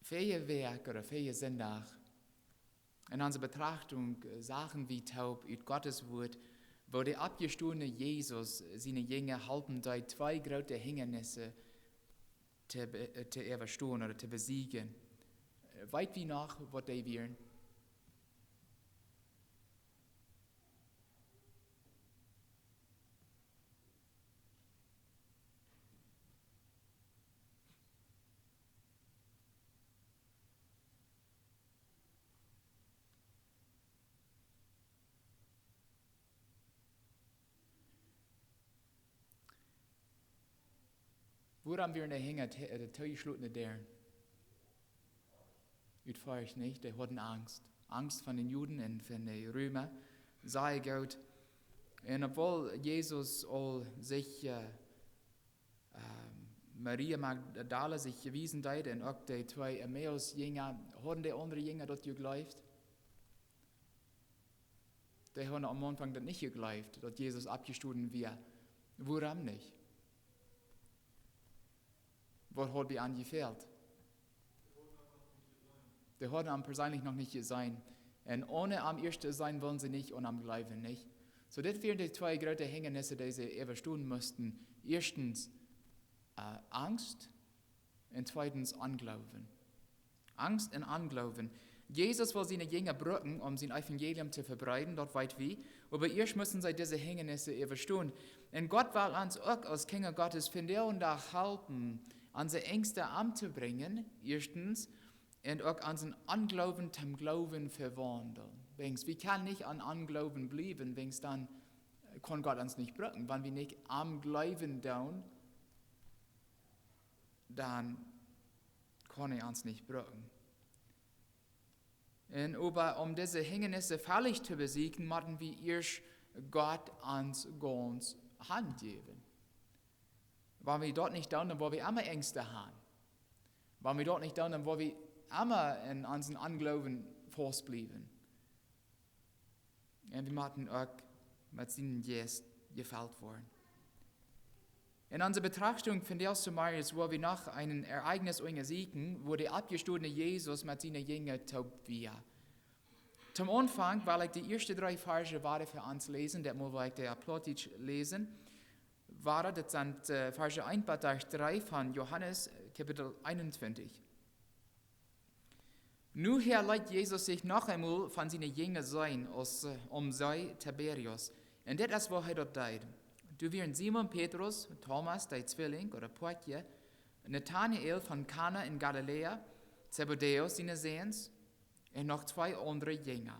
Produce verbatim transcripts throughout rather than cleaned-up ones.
Väaje Wäakj ooda väaje Sindach, en onse Betrachtunk, äh, sagen wie toop ut Gottes Wort, woo de oppjestonne Jesus siene Jinja halpen deed, twee groote Hindanisse to be-, äh, to äwastonen ooda to besieejen. Äh, weet wie noch, waut dee wieren? Wuarom wieren de Hinja to-, äh, toojeschlotene Däaren? Ut Forcht, nich? Dee hauden Angst. Angst von de Juden un von de Reema. Sea goot. Un obwohl Jesus aul sikj, äh, ähm, Maria Magdala sikj wiesen deed un uk de twee Emmaus-Jinja, hauden de aundre Jinja daut jejleeft? Dee hauden aum Aunfank daut nich jejleeft, daut Jesus oppjestonen wia. Wuarom nich? Waut haud bie an jefält? Dee hauden am perseenlich noch nich jeseenen. Un onen am ieescht to seenen, wullen see nich aun am jleewen, nich? Soo, dit wieren de twee groote Hindanisse, dee see äwastonen musten. Ieeschtens, äh, Angst un tweedens Onjloowen. Angst un Onjloowen. Jesus wull siene Jinja brucken, om sien Evangelium to vebreeden, daut weet wie. Oba ieescht musten see dise Hindanisse äwastonen. Un Gott well ons uk aus Kjinja Gottes vondoag halpen, onse Angst omtobrinjen, ieeschtens, un uk onsen Onjloowen toom Gloowen vewaundlen. Wiels wie kjennen nich aun Onjloowen bliewen, wiels dan kaun Gott ons nich brucken. Wan wie nich aun am jleewen doonen, dan kaun hee ons nich brucken. Un oba om dise Hindanisse vejlich to besieejen, motten wie ieescht Gott ons gaunz hanjäwen. Wan wie daut nich doonen, dan woa wie emma Angst haben. Wan wie daut nich doonen, dan woa wie emma en onsen Onjloowen faust bliewen. Un wie motten uk met sienen Jeist jefelt woaren. En onse Betrachtunk vondoag zemorjes woa wie noch een Ereignis unjasieekjen, wua de oppjestonen Jesus met siene Jinja toop wia. Toom Aunfank well ekj de ieeschte dree Varsch wada fa ons läsen, daut mott ekj de opp Plautdietsch läsen. Wada, daut sent, äh, Varsch eent bat dree von Johanes, äh, Kapitel eenuntwintich. Nu hia leet Jesus sikj noch eemol von siene Jinja seenen aus, äh, aum See Tiberias. Un dit es, woo hee daut deed. Doa wieren Simon Petrus, Thomas, de Zwilling ooda Poatje, Nathanael von Kana en Galiläa, Zebedäus siene Säns, un noch twee aundre Jinja.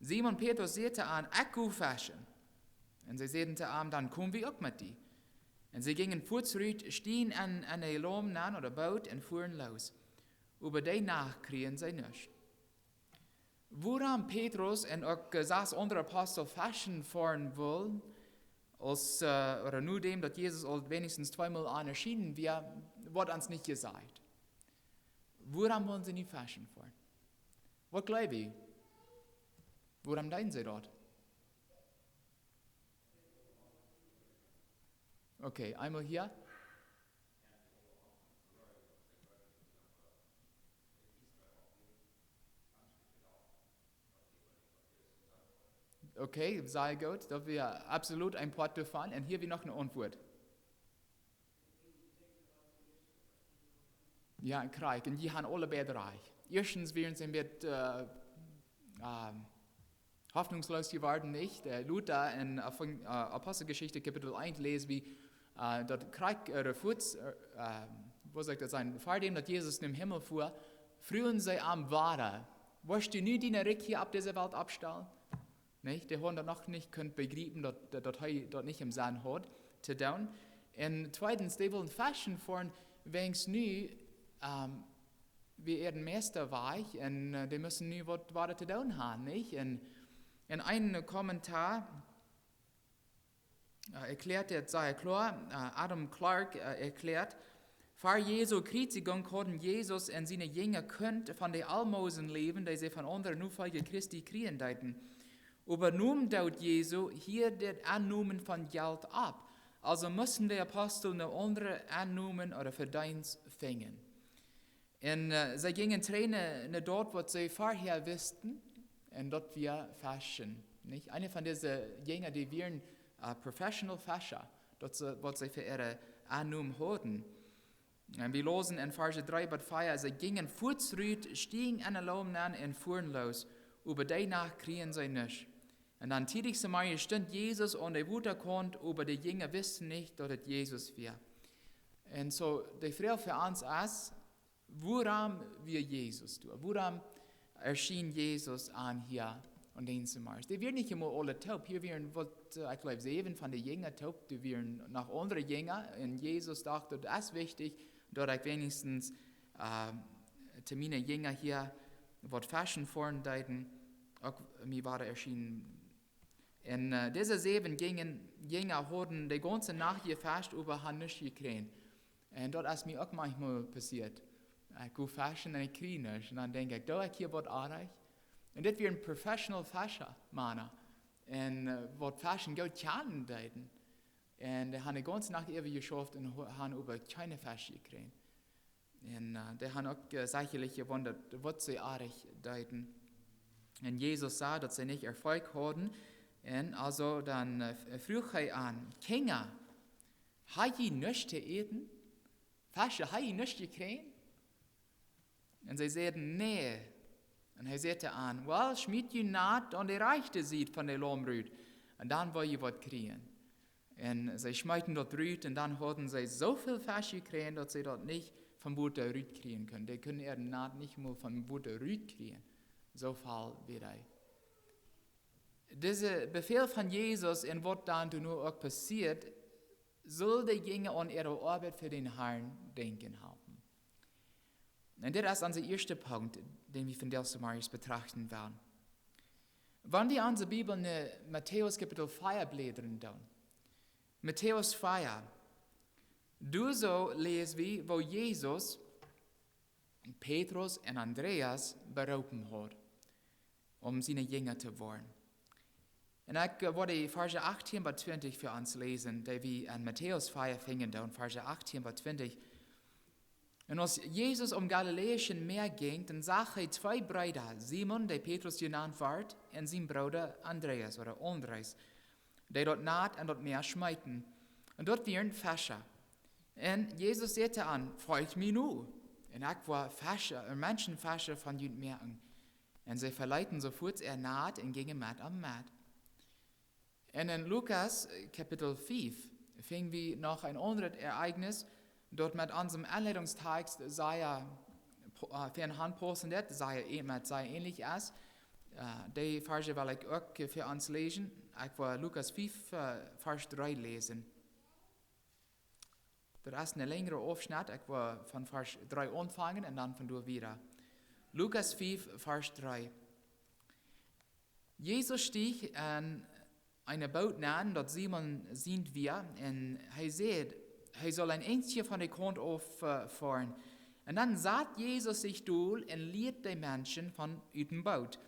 Simon Petrus säd to an: "Ekj go feschen." Un see säden to am: "Dan kom wie uk met die." Un see jinjen fuaz rut, stieejen en, en de Laum nenn ooda Boot un fuaren loos. Oba dee Nacht kjrieejen see nuscht. Wuarom Petrus un uk, äh, sas aundre Apostel feschen foaren wullen, aus, äh, ooda no däm daut Jesus aul weens tweemol aunjeschienen wia, woat ons nich jesajcht. Wuarom wullen see nu feschen foaren? Waut jleew jie? Wuarom deeden see daut? Okay, eemol hia. Okay, sea goot. Daut wia absolut een Poat doavon. Un hia wia noch eene Auntwuat. Jo, krakjt. Un dee haben aule beid rajcht. Ieeschtens wieren see een bät, äh, ähm, hoffnungslos jeworden, nich? De Luther en, äh, von, äh, Aposteljeschicht Kapitel eent läs wie, äh, daut krakjt, äh, fuaz, äh, ähm, woo saul ekj daut sajen, ver däm daut Jesus nom Himmel fua, fruagen see am wada: "Woascht du nu dien Rikj hia opp dise Welt oppstalen?" Nich? Dee hauden daut noch nich kunt bejriepen, daut, daut, daut hee daut nich em Senn haud to doonen. Un tweedens, dee wullen feschen foaren, wiels nu, ähm, wia äa Meista wajch un, äh, dee musten nu waut, waut to doonen haben, nich? Un, un een Kommentar, äh, erkjläat daut sea kloa, äh, Adam Clarke, äh, erkjläat: "Ver Jesu Kjriezigung hauden Jesus un siene Jinja kunt von de Almosen läwen, dee see von aundre Nofolja Christi kjrieen deeden. Oba nom Doot Jesu hieed daut Aunnomen von Jelt opp. Aulsoo musten de Apostel eene aundre Aunnomen ooda Vedeenst finjen." Un äh, see jinjen trigj no daut, waut see verhäa wisten, un daut wia feschen. Nich? Eena von dise Jinja, dee wieren äh, professional Fescha, daut see, waut see fa äare Aunnom hauden. Un wie läsen en Varsch dree bat vea: See jinjen fuaz rut, stieejen en de Loom nenn un fuaren loos, oba dee Nacht kjrieejen see nuscht. Un dan tiedich zemorjes stunt Jesus aun de Wotakaunt, oba de Jinja wisten nich, daut et Jesus wia. Un soo, de Froag fa ons es, wuarom wia Jesus doa? Wuarom erschien Jesus an hia aun dän Zemorjes? Dee wieren nich emol aule toop. Hia wieren waut, äh, ekj jleew, säwen von de Jinja toop. Dee wieren noch aundre Jinja. Un Jesus docht, daut es wichtich, daut ekj weens äh, to miene Jinja hia waut feschen foaren deeden, uk mie wada erschienen. Un äh, dise säwen Jinja, Jinja hauden de gaunze Nacht jefescht, oba han nuscht jekjräajen. Un daut es mie uk maunchmol passieet. Ekj go feschen un ekj kjrie nuscht. Un dan denkj ekj, doo ekj hia waut oajch? Un dit wieren professional Fescha, Mana. Un äh, waut feschen goot kjanen deeden. Un dee han de gaunze Nacht äwa jeschauft un ho-, han oba kjeene Fesch jekjräajen. Un äh, dee han uk äh, sechalich jewundat, waut see oajch deeden. Un Jesus sach, daut see nich Erfolg hauden. Un aulsoo dan äh, f-, fruach hee an: Kjinja, ha jie nuscht to äten? Fescha, ha jie nuscht jekjräajen? Un see säden: Nä. Un hee säd an: Well, schmiet jun Nat aun de rajchte Sied von de Loom rut, un dan woa jie waut kjrieen. Un see schmeeten daut rut, un dan hauden see soo väl Fesch jekjräajen, daut see daut nich vom Wota rutkjrieen kunnen. Dee kunnen äaren Nat nich mol vom Wota rutkjrieen. Soo väl wia hee. Dise Befäl von Jesus un waut dan doano uk passieet, sull de Jinja aun äare Oabeit fa dän Harn denkjen halpen. Un dit es onse ieeschte Punkt, dän wie vondoag zemorjes betrachten wellen. Wan wie onse Bibel no Matäus Kapitel vea blädren doonen, Matäus vea, doa soo läs wie, woo Jesus Petrus un Andreas beroopen haud, om siene Jinja to woaren. Un ekj äh, woa de Varsch achtieen bat twintich fa ons läsen, dee wie en Matäus vea finjen doonen, Varsch achtieen bat twintich. Un aus Jesus aum Galiläischen Mäa jinkj, dan sach hee twee Breeda, Simon, dee Petrus jenant wort, un sien Brooda Andreas, ooda Andreas, dee daut Nat en daut Mäa schmeeten. Un daut wieren Fescha. Un Jesus säd to an: Folcht mie no, un ekj woa Fescha, äh, Menschenfescha von junt moaken. Un see veleeten soo fuaz äa Nat un jinjen met am met. Un en Lukas äh, Kapitel fiew finj wie noch een aundret Ereignis, daut met onsem Enleitungstext sea, po-, äh, fa aunpaussen deit, sea ä-, met sea änlich es. Äh, dee Varsch well ekj uk fa ons läsen. Ekj woa Lukas fiew, äh, Varsch dree läsen. Daut es een lenjra Aufschnett. Ekj woa von Varsch dree aunfangen un dan von doa wieda. Lukas fiew, Varsch dree. Jesus stieech en eene Boot nenn, daut Simon sient wia, un hee säd, hee sull een Enjtje von de Kaunt auf äh, foaren. Un dan sad Jesus sikj dol un lieed de Menschen von ut dän Boot.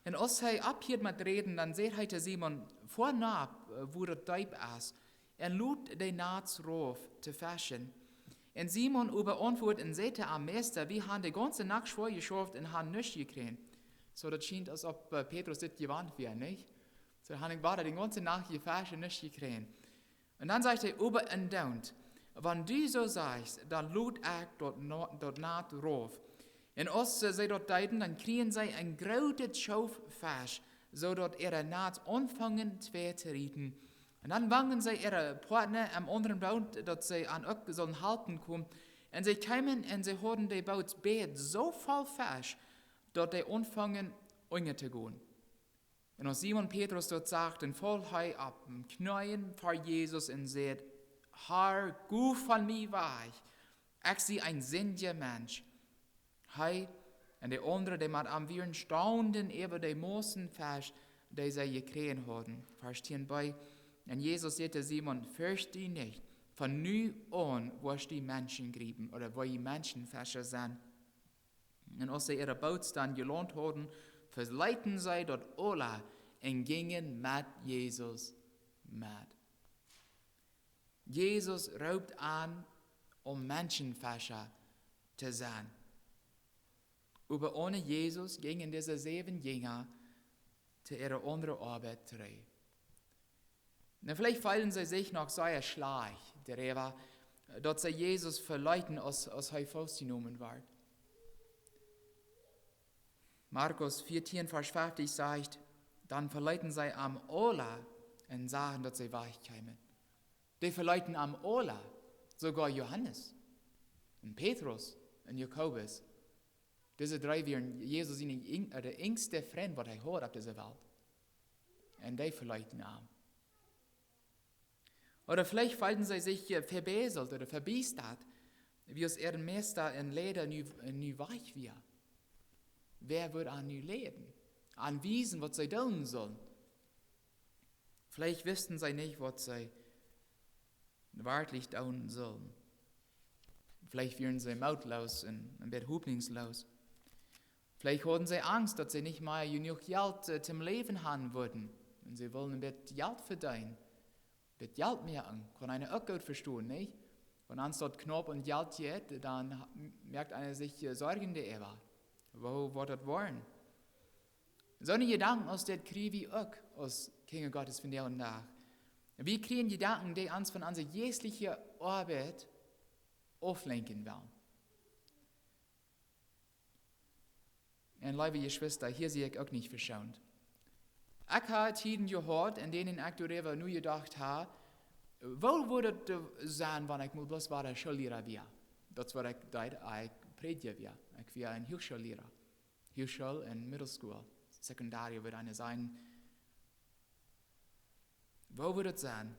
Un aus hee opphieed met räden, dan säd hee to Simon: Foa nopp, äh, wua daut deep es, un lot de Nats rauf to feschen. Un Simon oba auntwuad un säd to am: Meista, wie han de gaunze Nacht schwoa jeschauft un han nuscht jekjräajen. Soo, daut schient, aus auf äh, Petrus dit jewant wia, nich? Soo, han ekj wada de gaunze Nacht jefescht un nuscht jekjräajen. Un dan sajcht hee: Oba endoont, wan du soo sajchst, dan lot ekj daut No-, daut Nat rauf. Un aus see daut deeden, dan kjrieejen see een grootet Schoof Fesch, soo daut äare Nats aunfungen twei to rieten. Un dan wongen see äare Poatna em aundren Boot, daut see an uk sullen halpen komen. Un see kjeemen un see hauden de Boot beid soo voll Fesch, daut dee aunfungen unja to gonen. Un aus Simon Petrus daut sach, dan foll hee opp de Kjneeen ver Jesus un säd: Herr, go von mie wajch, ekj sie een sindja Mensch. Hee un de aundre, dee met am wieren, staunden äwa de Maussen Fesch, dee see jekjräajen hauden. Varsch tieen b. Un Jesus säd to Simon: Fercht die nich, von nu aun woascht du Menschen griepen, ooda woa jie Menschenfescha sennen. Un aus see äare Boot dan jelaunt hauden, veleeten see daut aula un jinjen met Jesus met. Jesus roopt an, om Menschenfescha to sennen. Oba one Jesus jinjen dise säwen Jinja to äare aundre Oabeit trigj. Nu, veleicht feelden see sikj noch sea schlajcht doaräwa, daut see Jesus veleeten, aus, aus hee faustjenomen wort. Markus vieetieen, Varsch fefteen sajcht: Dan veleeten see am aula un sagen, daut see wajchkjeemen. Dee veleeten am aula, soogoa Johanes un Petrus un Jakobus. Dise dree wieren Jesus siene jing-, äh, de jinjste Frind, waut hee haud opp dise Welt. Un dee veleeten am. Ooda veleicht feelden see sikj, äh, vebäselt ooda vebiestat, wiels äa Meista un Leida nu, nu wajch wia. Wäa wudd an nu leiden, an wiesen, waut see doonen sullen? Veleicht wisten see nich, waut see werkjlich doonen sullen. Veleicht wieren see mootloos un, un een bät hopninjsloos. Veleicht hauden see Angst, daut see nich mea jenuach Jelt, äh, toom Läwen haben wudden. Un see wullen een bät Jelt vedeenen. Bät Jelt moaken, kaun eena uk goot vestonen, nich? Wan ons daut knaup aun Jelt jeit, dan ha-, moakt eena sikj, äh, Sorjen doaräwa. Woo woat daut woaren? Soone Jedanken aus dit kjrie wie uk aus Kjinja Gottes vondoag dän Dach. Wie kjrieen Jedanken, dee ons von onse jeistliche Oabeit auflenkjen wellen. Un leewe Jeschwista, hia sie ekj uk nich veschoont. Ekj ha Tieden jehaut, en dee ekj doaräwa nojedocht ha, woo wudd et, äh, sennen, wan ekj mol bloos wada Schoolliera wia. Daut es waut ekj deed, aus ekj Prädja wia. Ekj wia een Huachschoolliera. Huachschool un Middelschool. Sekundaria wudd eena sajen. Woo wudd et sennen?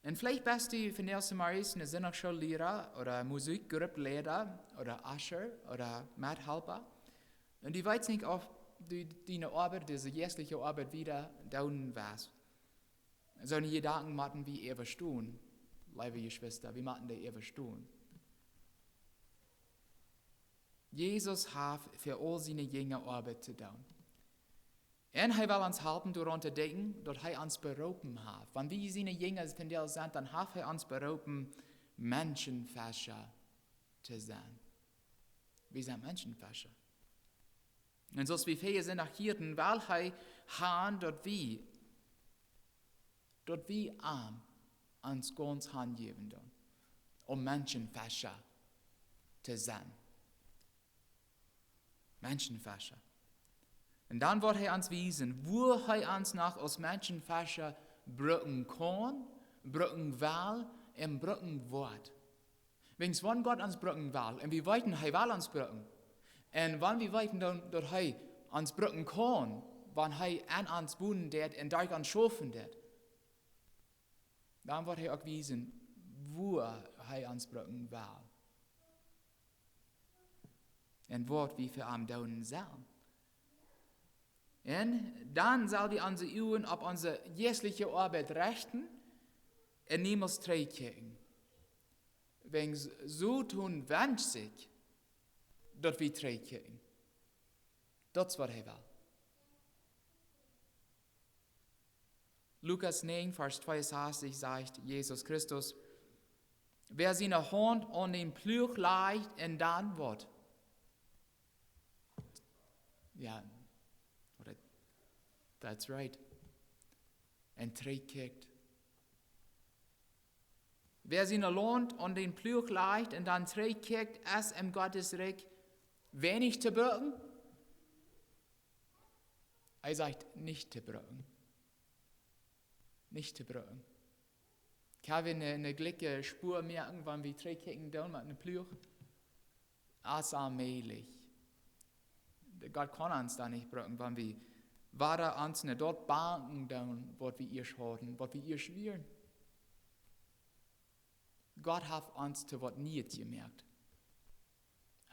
Un veleicht best du vondoag zemorjes een Sindachschoolliera ooda Musikjgruppleida ooda Usher ooda Methalpa. Un du weetst nich, auf du diene Oabeit, dise jeistliche Oabeit, wada doonen woascht. Soone Jedanken motten wie äwastonen, leewe Jeschwista, wie motten dee äwastonen. Jesus haft fa aul siene Jinja Oabeit to doonen. Un hee well ons halpen, doaraun to denkjen, daut hee ons beroopen haft. Wan wie siene Jinja vondoag sent, dan haft hee ons beroopen, Menschenfescha to sennen. Wie sent Menschenfescha. Un soo aus wie väaje Sindach hieeden, well hee han, daut wie, daut wie am ons gaunz hanjäwen doonen, om Menschenfescha to sennen. Menschenfescha. Un dan woat hee ons wiesen, woo hee ons noch aus Menschenfescha brucken kaun, brucken well un brucken woat. Wäajens wan Gott ons brucken well, un wie weeten, hee well ons brucken. Un wan wie weeten dan, daut hee ons brucken kaun, wan hee aun ons wonen deit un derch ons schaufen deit, dan woat hee uk wiesen, woo hee ons brucken well. Un waut wie fa am doonen sellen. Un dan sell wie onse Uagen opp onse jeistliche Oabeit rechten un niemols trigjkjikjen. Wäajens Soton wenscht sikj, daut wie trigjkjikjen. Daut es waut hee well. Lukas näajen, Varsch tweeunsastich sajcht Jesus Christus: Wäa siene Haunt aun dän Pluach lajcht un dan waut? Jo, ooda, that's right. Un trigjkjikjt. Wäa siene Launt aun dän Pluach lajcht un dan trigjkjikjt, es em Gottes Rikj weinich to brucken. Hee sajcht, nich to brucken. Nich to brucken. Kjenn wie eene, eene jlikje Spua moaken, wan wie trigjkjikjen doonen met eenen Pluach? Aus onmäajlich. Gott kaun ons dan nich brucken, wan wie wada ons no daut bangen doonen, waut wie ieescht hauden, waut wie ieescht wieren. Gott haft ons to waut Nieet jemoakt.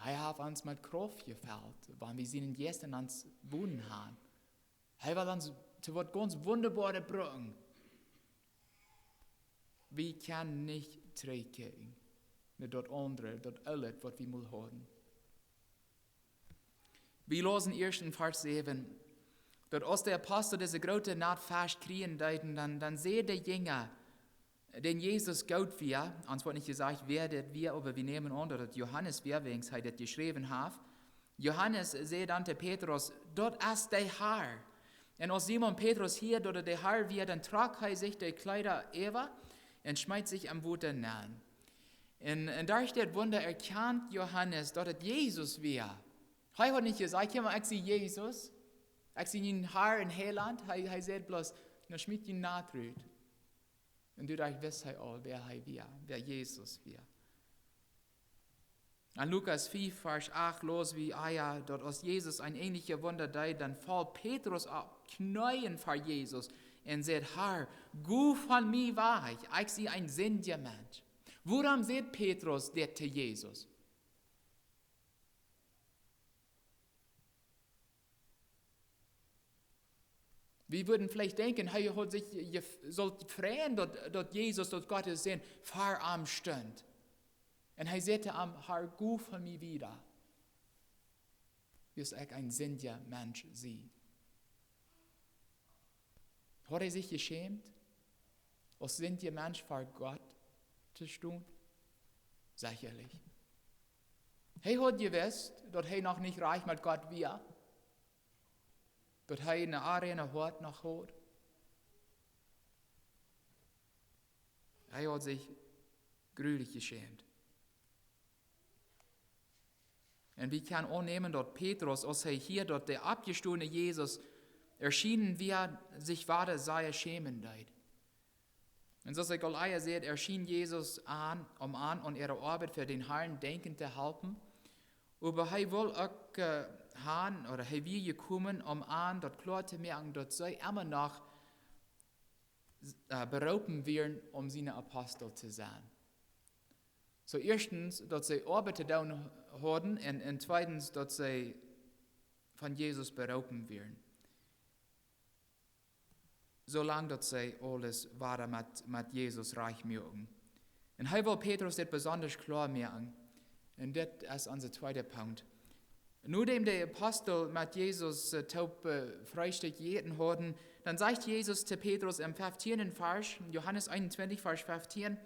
Hee haft ons met Krauft jefelt, wan wie sienen Jeist en ons wonen haben. Hee well ons to waut gaunz Wundaboaret brucken. Wie kjennen nich trigjkjikjen no daut aundre, daut aule, waut wie mol hauden. Wie läsen ieescht en Varsch säwen, daut aus de Apostel dise groote Nacht Fesch kjrieen deeden, dan, dan säden de Jinja, dän Jesus goot wia, ons woat nich jesajcht, wäa daut wia, oba wie nämen aun, daut et Johanes wia, wäajens hee daut jeschräwen haft. Johanes säd dan to Petrus: "Daut es de Herr." Un aus Simon Petrus hieed, daut et de Herr wia, dan trock hee sikj de Kjleeda äwa un schmeet sikj em Wota nenn. Un, un derch dit Wunda erkjant Johanes, daut et Jesus wia. Hee haud nich jesajcht: "Kjikj mol, ekj sie Jesus. Ekj sie dien Herr un Heilaunt." Hee, hee säd bloos: "Nu schmiet dien Naut rut." Un doaderch wist hee aul, wäa hee wia, wäa Jesus wia. En Lukas fief, Varsch acht läs wie: "Ah jo, daut aus Jesus een äneljet Wunda deed, dan foll Petrus opp Kjneeen ver Jesus un säd: 'Herr, go von mie wajch, ekj sie een sindja Mensch.'" Wuarom säd Petrus dit to Jesus? Wie wudden veleicht denkjen, hee haud sikj jef-, sullt freien, daut, daut Jesus, daut Gott sien Sän, ver am stunt. Un hee säd to am: "Herr, go von mie wajch, wiels ekj een sindja Mensch sie." Haud hee sikj jeschämt, aus sindja Mensch ver Gott to stonen? Sechalich. Hee haud jewist, daut hee noch nich rajcht met Gott wia, daut hee een onrein Hoat noch haud. Hee haud sikj grulich jeschämt. Un wie kjennen aunnämen, daut Petrus, aus hee hieed, daut de oppjestonne Jesus erschienen wia, sikj wada sea schämen deed. Un soo aus ekj aul ea säd, erschien Jesus an, om an aun äare Oabeit fa dän Herrn denkjen to halpen. Oba hee wull uk, äh, han, ooda hee wia jekomen, om an daut kloa to moaken, daut see emma noch, äh, beroopen wieren, om siene Apostel to sennen. Soo, ieeschtens, daut see Oabeit to doonen hauden, un, un tweedens, daut see von Jesus beroopen wieren. Soo lang daut see aules wada met, met Jesus rajcht muaken. Un hee wull Petrus dit besonda kloa moaken. Un dit es onse tweeda Punkt. Nodäm de Apostel met Jesus, äh, toop, äh, Freestikj jejäten hauden, dan sajcht Jesus to Petrus em feftienden Varsch, Johanes eenuntwintich, Varsch feftieen: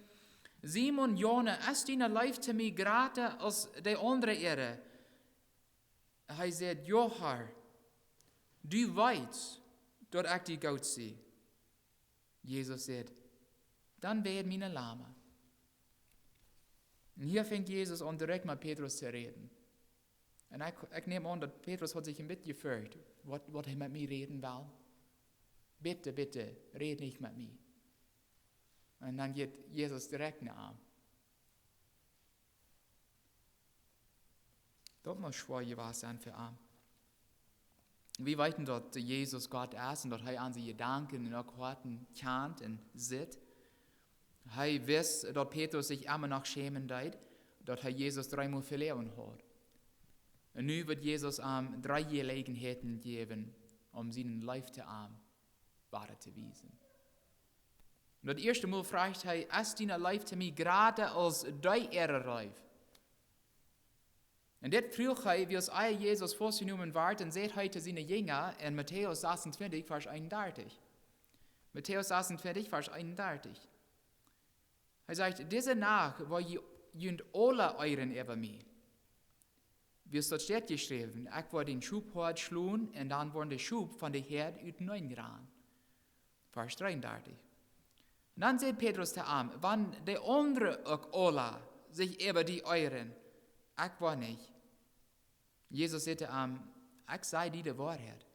"Simon, Jona, es diene Leew to mie jrata aus de aundre äare?" Hee säd: "Jo, Herr, du weetst, daut ekj die goot sie." Jesus säd: "Dan weid miene Lama." Un hia fangt Jesus aun, direkt met Petrus to räden. Un ekj, ekj näm aun, daut Petrus haud sikj een bät jefürcht, waut, waut hee met mie räden wull. "Bitte, bitte, räd nich met mie." Un dan jeit Jesus direkt no am. Daut mott schwoa jewast sennen fa am. Wie weeten, daut Jesus Gott es un daut hee onse Jedanken un uk Hoaten kjant un sitt. Hee wist, daut Petrus sikj emma noch schämen deed, daut hee Jesus dreemol veloaren haud. Un nu woat Jesus am dree Jeläajenheiten jäwen, om siene Leew to am wada to wiesen. Un daut ieeschte Mol fruach hee: "Es diene Leew to mie jrata aus dee äare Leew?" Un dit fruach hee, wiels ea Jesus faustjenomen wort, un säd hee to siene Jinja en Matäus sasuntwintich, Varsch eenundartich. Matäus sasuntwintich, Varsch eenundartich. Hee sajcht: "Dise Nacht woa jie, junt aula eeren äwa mie. Wiels daut steit jeschräwen: Ekj woa dän Schophoad schlonen, un dan woaren de Schop von de Häad uteneen rannen." Varsch dreeundartich. Un dan säd Petrus to am: "Wan de aundre uk aula sikj äwa die eeren, ekj woa nich." Jesus säd to am: "Ekj saj die de Woarheit.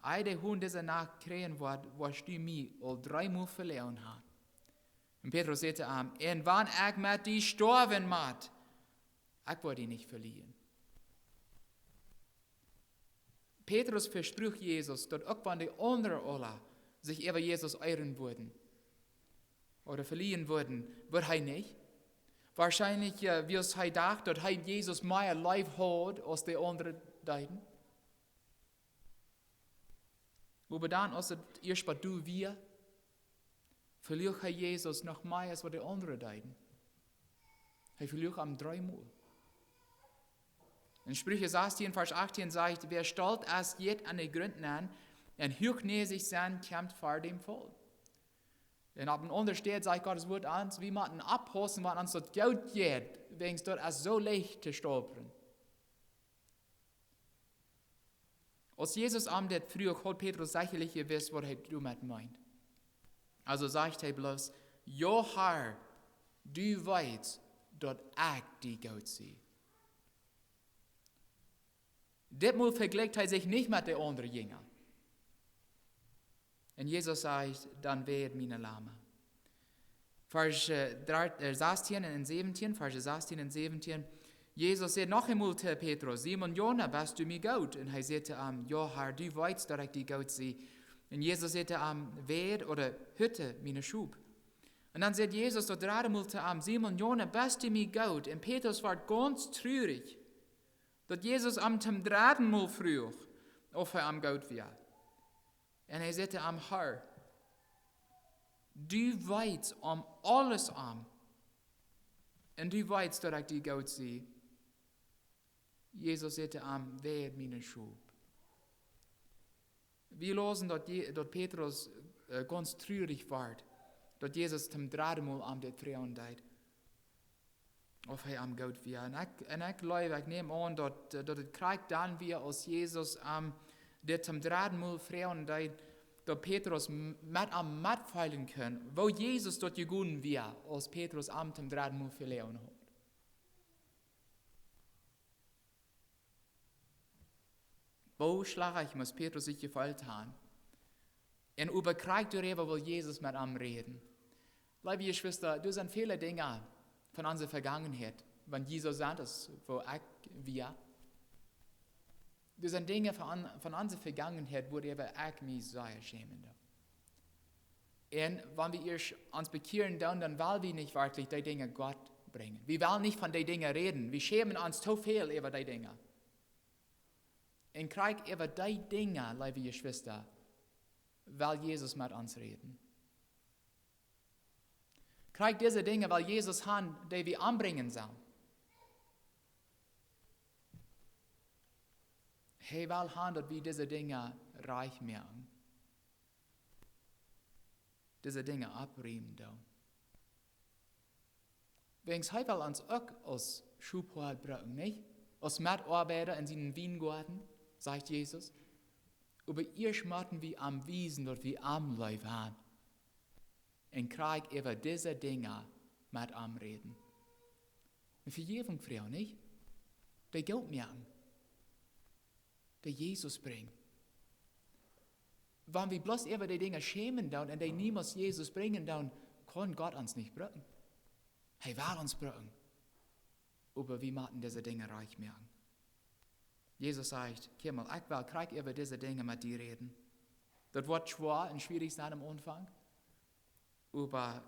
Ea de Hon dise Nacht kjräajen woat, woascht du mie aul dreemol veloaren han." Un Petrus säd to am: "Un wan ekj met die stoawen mott, ekj woa die nich velieren." Petrus vespruak Jesus, daut uk wan de aundre aula sikj äwa Jesus eeren wudden, ooda velieren wudden, wudd hee nich. Woarschienlich, äh, wiels hee docht, daut hee Jesus mea leef haud aus de aundre deeden. Oba dan, aus et ieescht bie doa wia, veluach hee Jesus noch mea aus waut de aundre deeden. Hee veluach am dreemol. En Spricha sastieen, Varsch achtieen sajcht: "Wäa stolt es, jeit aun de Grunt nenn, un huachnäsich sennen kjemt ver däm Faul." Un opp eene aundre Städ sajcht Gott sien Wuat ons, wie motten oppaussen, wan ons daut goot jeit, wäajens daut es soo leicht to stolpren. Aus Jesus am dit fruach, haud Petrus sechalich jewist, waut hee doamet meent. Aulsoo sajcht hee bloos: "Jo, Herr, du weetst, daut ekj die goot sie." Ditmol vejlikjt hee sikj nich met de aundre Jinja. Un Jesus sajcht: "Dan wäd miene Lama." Varsch, äh, dree, äh, sastieen un säwentieen, Varsch sastieen un säwentieen. Jesus säd noch eemol to Petrus: "Simon Jona, best du mie goot?" Un hee säd to am: "Jo, Herr, du weetst, daut ekj die goot sie." Un Jesus säd to am: "Wäd ooda hütte miene Schop." Un dan säd Jesus daut dredde Mol to am: "Simon Jona, best du mie goot?" Un Petrus wort gaunz trurich, daut Jesus am toom dredden Mol fruach, auf hee am goot wia. Un hee säd to am: "Herr, du weetst om aules om. Un du weetst, daut ekj die goot sie." Jesus säd to am: "Wäd miene Schop." Wie läsen, daut Je-, daut Petrus, äh, gaunz trurich wort, daut Jesus toom dredden Mol am dit fruagen deed, auf hee am goot wia. Un ekj, un ekj jleew, ekj näm aun, daut, äh, daut et krakjt dan wia, aus Jesus am dit toom dredden Mol fruagen deed, daut Petrus m-, met am metfeelen kunn, woo Jesus daut jegonen wia, aus Petrus am toom dredden Mol veloaren haud. Woo schlajcht must Petrus sikj jefeelt haben. Un oba krakjt doaräwa well Jesus met am räden. Leewe Jeschwista, doa sent väle Dinja von onse Vegangenheit, wan jie soo sent aus woo ekj wia. Doa sent Dinja von, von onse Vegangenheit, wua wie ekj mie sea schämen doo. Un wan wie ieescht ons bekjieren doonen, dan well wie nich werkjlich dee Dinja Gott brinjen. Wie wellen nich von dee Dinja räden. Wie schämen ons too väl äwa dee Dinja. Un krakjt äwa dee Dinja, leewe Jeschwista, well Jesus met ons räden. Krakjt dise Dinja well Jesus haben, dee wie ombrinjen sellen. Hee well haben, daut wie dise Dinja rajcht moaken. Dise Dinja oprieemen doonen. Wäajens hee well ons uk aus Schophoad brucken, nich? Aus Metoabeida en sienen Wiengoaden, sajcht Jesus. Oba ieescht motten wie am wiesen, daut wie am leef haben. Un krakjt äwa dise Dinja met am räden. Om Vejäwunk fruagen, nich? Dee Gott moaken. Dee Jesus brinjen. Wan wie bloos äwa dee Dinja schämen doonen un dee niemols Jesus brinjen doonen, kaun Gott ons nich brucken. Hee well ons brucken. Oba wie motten dise Dinja rajcht moaken. Jesus sajcht: "Kjikj mol, ekj well krakjt äwa dise Dinja met die räden." Daut woat schwoa un schwierich sennen aum Aunfank. Oba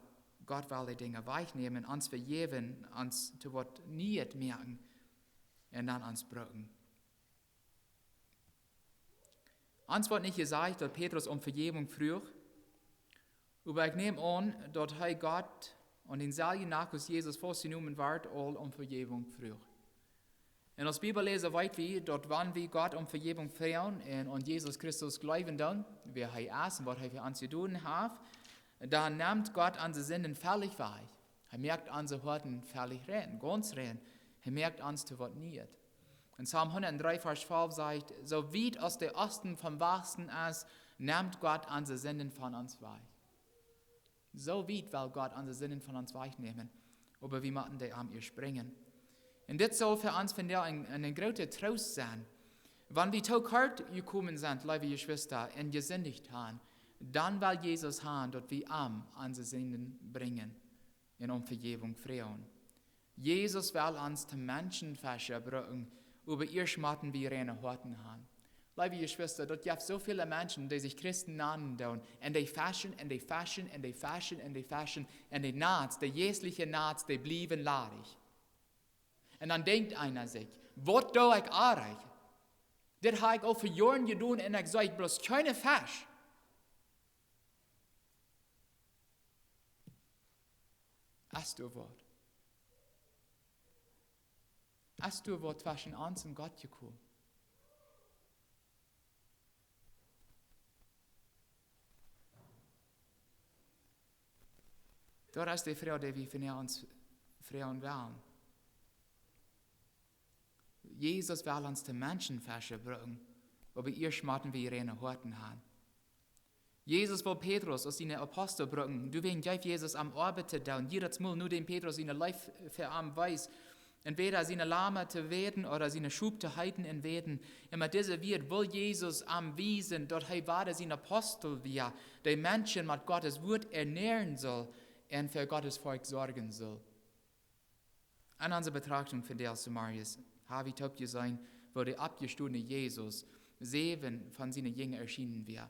Gott well dee Dinja wajchnämen, ons vejäwen, ons to waut Nieet moaken un dan ons brucken. Ons woat nich jesajcht, daut Petrus om Vejäwunk fruach, oba ekj näm aun, daut hee Gott aun dänselwjen Dach aus Jesus faustjenomen wort, aul om Vejäwunk fruach. Un aus Bibelläsa weet wie, daut wan wie Gott om Vejäwunk fruagen un aun Jesus Christus jleewen doonen, wäa hee es un waut hee fa ons jedonen haft, dan nemt Gott onse Sinden veleicht wajch. Hee moakt onse Hoaten veleicht rein, gaunz rein. Hee moakt ons to waut Nieet. En Psalm hundatdree, Varsch twalf sajcht: "Soo wiet aus de Oosten vom Wasten es, nemt Gott onse Sinden von ons wajch." Soo wiet well Gott onse Sinden von ons wajchnämen, oba wie motten dee am ieescht brinjen. Un dit saul fa ons vondoag een, een grooten Troost sennen. Wan wie too kort jekomen sent, leewe Jeschwista, un jesindicht haben, dan well Jesus haben, daut wie am onse Sinden brinjen un om Vejäwunk fruagen. Jesus well ons to Menschenfescha brucken, oba ieescht motten wie reine Hoaten haben. Leewe Jeschwista, daut jeft soo väle Menschen, dee sikj Christen nanen doonen, un dee feschen, un dee feschen, un dee feschen, un dee feschen, un de Nats, de jeistliche Nats, dee bliewen ladich. Un dan denkjt eena sikj: "Waut doo ekj oajch? Dit hab ekj aul fa Joaren jedonen un ekj see bloos kjeene Fesch." Es doa waut? Es doa waut tweschen ons un Gott jekomen? Daut es de Froag, dee wie vondoag ons froagen wellen. Jesus well ons to Menschenfescha brucken, Oba ieescht motten wie reine Hoaten han. Jesus wull Petrus aus sienen Apostel brucken. Doawäajen jeef Jesus am Oabeit to doonen. Jiedatsmol, nodäm Petrus siene Leew fa am wees, entwäda siene Lama to wäden ooda siene Schop to heeten un wäden, un met dise Wieed wull Jesus am wiesen, daut hee wada sien Apostel wia, dee Menschen met Gottes Wuat ernähren sull un fa Gottes Volkj sorjen sull. En onse Betrachtunk vondoag zemorjes ha wie toop jeseenen, woo de oppjestondne Jesus säwen von siene Jinja erschienen wia.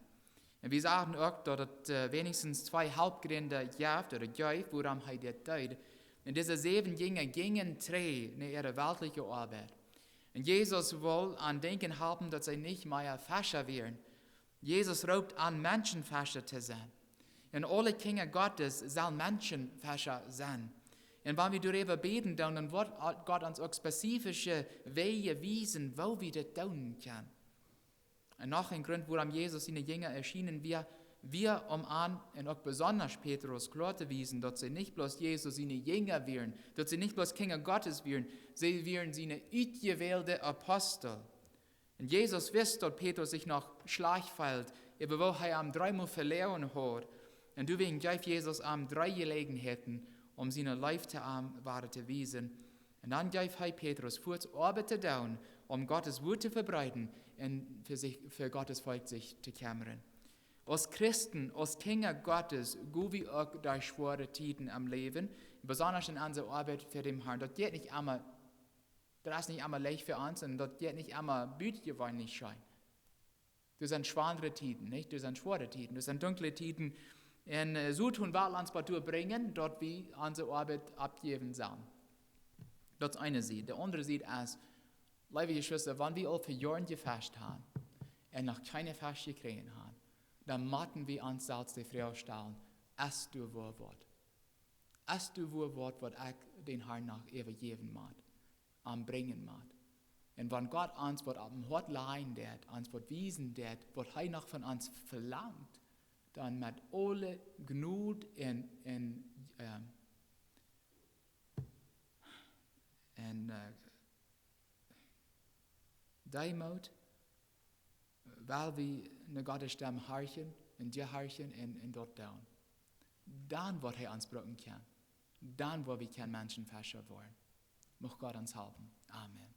Un wie sagen uk, daut et, äh, weinichstens twee Hauptgrunden jeef, ooda jeef, wuarom hee dit deed. Un dise säwen Jinja jinjen trigj no äare weltliche Oabeit. Un Jesus wull an denkjen halpen, daut see nich mea Fescha wieren. Jesus roopt an, Menschenfescha to sennen. Un aule Kjinja Gottes sellen Menschenfescha sennen. Un wan wie doaräwa bäden, dan, dan woat Gott ons uk spezifische Wäaj wiesen, woo wie dit doonen kjennen. Un noch een Grunt, wuarom Jesus siene Jinja erschienen wia, wia om an un uk besonda Petrus kloa to wiesen, daut see nich bloos Jesus siene Jinja wieren, daut see nich bloos Kjinja Gottes wieren, see wieren siene utjewälde Apostel. Un Jesus wist, daut Petrus sikj noch schlajcht feeld, äwa woo hee am dreemol veloaren haud. Un doawäajen jeef Jesus am dree Jeläajenheiten, om siene Leew to am wada to wiesen. Un dan jeef hee Petrus fuaz Oabeit to doonen, om Gottes Wuat to vebreeden un fa sikj, fa Gottes Volkj sikj to kjemmren. Aus Christen, aus Kjinja Gottes, go wie uk derch schwoare Tieden em Läwen, besonda en onse Oabeit fa däm Harn. Daut jeit nich emma, daut es nich emma leicht fa ons un daut jeit nich emma butajeweenlich scheen. Doa sent schwoare Tieden, nich? Doa sent schwoare Tieden, doa sent dunkle Tieden. Un, äh, Soton well ons doatoo brinjen, daut wie onse Oabeit oppjäwen sellen. Daut es eene Sied. De aundre Sied es, leewe Jeschwista, wan wie aul fa Joaren jefascht han un noch kjeene Fascht jekjräajen han, dan motten wie ons selfst de Froag stalen: Es doa woll waut? Es doa woll waut, waut ekj dän Harn noch äwajäwen mott, am brinjen mott? Un wan Gott ons waut opp daut Hoat lajen deit, ons waut wiesen deit, waut hee noch von ons velangt, dan met aule Jnod un, un, ähm, un, äh, Deemoot, wiels wie no Gottes Stemm horchen un jehorchen un, un daut doonen. Dan woat hee ons brucken kjennen. Dan woa wie kjennen Menschenfescha woaren. Mucht Gott ons halpen. Amen.